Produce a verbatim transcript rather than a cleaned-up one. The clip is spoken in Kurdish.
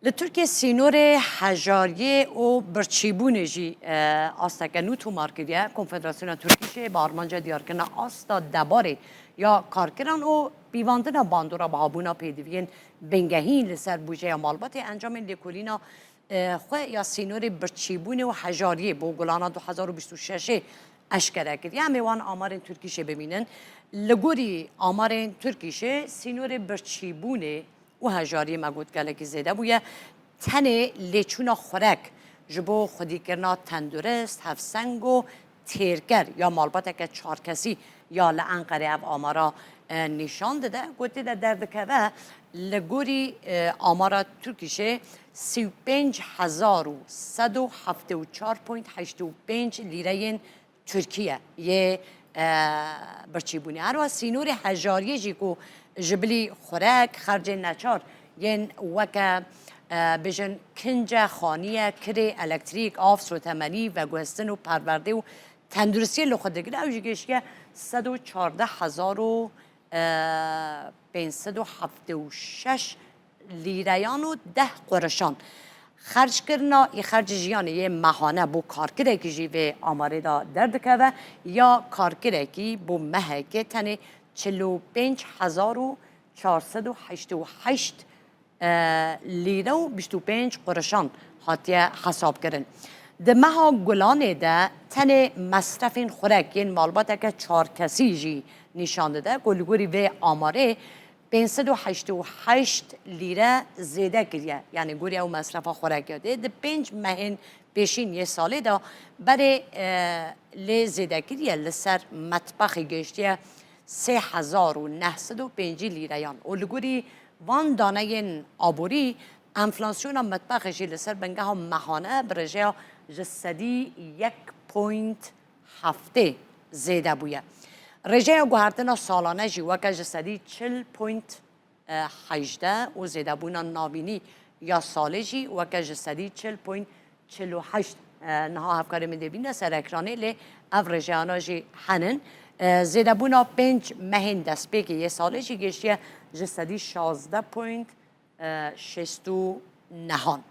Li Tirkiye sînorê hejariyê û birçîbûnê jî, e, asteke nû tomar kiriye. Konfederasyona Tirkîşê bi armanca diyarkirina asta debarê ya karkiran û pîvandina bandora bihabûna pêdiviyên bingehîn li ser bûjeya malbatê encamên lêkolîna, e, xwe ya sînorê birçîbûnê û hejariyê bo gulana du hezar û bîst û şeşê eşkere kiriye. Em ê wan amarên Tirkîşê bimînin. Li gorî amarên Tirkîşê sînorê birçîbûnê û hejariyê me got gelekî zêde bûye. Tenê lêçûna xurek ji bo xwedîkirina tendurist, hevseng û têrker ya malbateke çarkesî ya li Enqerê ev amara, e, nîşan dide. Ku tê de derdikeve, li gorî, e, amara Tirkîşê sî û pênc hezar û sed û heftê û çar point heşt û pênc lîreyên Tirkiye yê, e, birçîbûnê. Her wiha sînorê hejariyê jî ku ji bilî xurek, xercên neçar yên weke, e, bijin kince, xaniye, kirê, elektrîk, av, sotemenî, veguhestin û perwerdê û tenduristiyê li xwe digire, ew jî gêştiye sed û çardeh hezar û, e, pênc sed û heftê û şeş lîreyan û deh qurişan. Xerckirina î xercê jiyanê yê mehane bo karkirekî jî vê amarê de derdikeve, ya karkirekî bo mehekê tenê çil û pênc hezar û çar sed û heşt û heşt, e, lîre û bîst û pênc qurişan hatiye hesabkirin. Di meha Gulanê de tenê mesrefên xurek yên malbateke çarkesî jî nîşan dide ku li gorî vê amarê pênc sed û heşt û heşt lîre zêde kiriye. Yanî gorî ew mesrefa xurek ya dê di pênc mehên pêşîn yê salê de berê, e, lê zêde kiriye, li ser metbexê gêştiye sê hezar û neh sed û pêncî lîreyan û li gorî van daneyên aborî enflasyona metbexê jî li ser bingeha mehane bi rêjeya ji sedî yek point heftê zêde bûye. Rêjeya guhertina salane jî weke ji sedî çil point hejde û zêdebûna navînî ya salê jî weke ji sedî çil point çil û heşt, e, niha hevkarê min dê bîne ser ekranê, lê ev rêjeyana jî henin. E, zêdebûna pênc mehên destpêkê yê salê jî gêştiye ji sedî şazdeh point şêst û nehan.